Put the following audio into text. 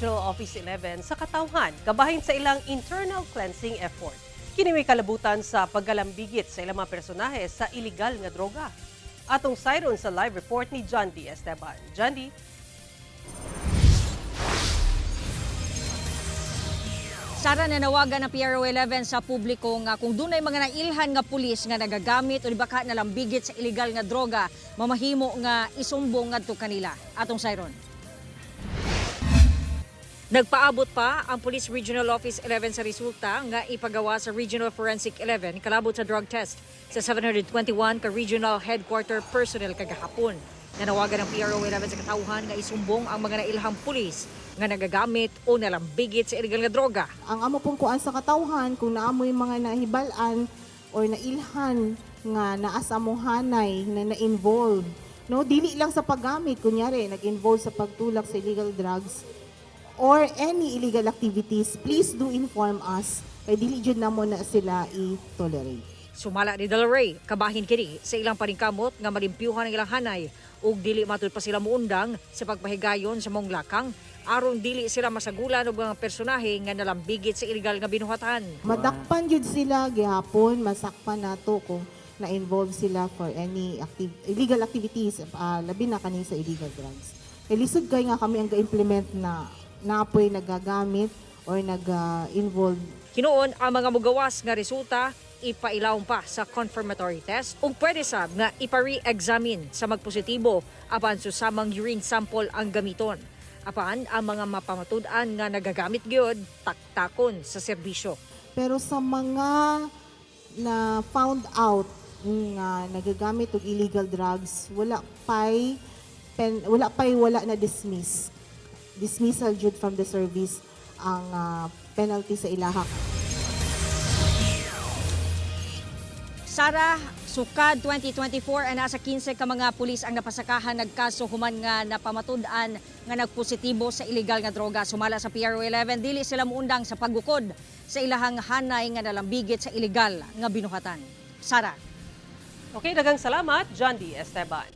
Regional Office 11 sa katawhan kabahin sa ilang internal cleansing effort. Kini may kalabutan sa paggalambigit sa ilang mga personahe sa iligal nga droga. Atong sayron sa live report ni John D. Esteban. John D. Sara, nanawagan ng PRO 11 sa publiko nga kung dunay mga nailhan nga pulis nga nagagamit o di baka nalambigit sa ilegal nga droga, mamahimo nga isumbong ngadto kanila. Atong sayron. Nagpaabot pa ang Police Regional Office 11 sa resulta nga ipagawa sa Regional Forensic 11 kalabot sa drug test sa 721 ka regional headquarter personnel kagahapon. Nanawagan ang PRO 11 sa katawhan nga isumbong ang mga nailhang pulis nga nagagamit o nalambigit sa illegal nga droga. Ang amo pong kuan sa katawhan, kung naamoy mga nahibal-an or nailhan nga naa sa among hanay na na-involve, no, dili lang sa paggamit, kunyari nag-involve sa pagtulak sa illegal drugs or any illegal activities, please do inform us kay dili jud namo na sila i-tolerate. Sumala ni Del Rey, kabahin kini sa ilang paningkamot nga malimpyuhan ang ilang hanay ug dili matud pa sila muundang sa pagpahigayon sa mong lakang aron dili sila masagulan og mga personahe nga nalambigit sa illegal nga binuhatan. Madakpan jud sila gihapon, masakpan nato kung na-involve sila for any illegal activities, labi na kani sa illegal drugs. Kay lisod kay nga kami ang ga-implement na naapoy nagagamit or nag-involve. Hinuon ang mga mugawas nga resulta ipailawom pa sa confirmatory test ug pwede sab nga ipare-examine sa magpositibo apan susamang urine sample ang gamiton. Apan ang mga mapamatud-an nga nagagamit gyud taktakon sa serbisyo. Pero sa mga na found out nga nagagamit og illegal drugs, wala pay wala na dismiss. Dismissal jud from the service ang penalty sa ilaha. Sara, sukad 2024 ay nasa 15 ka mga pulis ang napasakahan nagkaso human nga napamatud-an nga nagpositibo sa ilegal nga droga. Sumala sa PRO 11, dili sila muundang sa paggukod sa ilahang hanay nga nalambigit sa ilegal nga binuhatan. Sara. Okay, daghang salamat, John D. Esteban.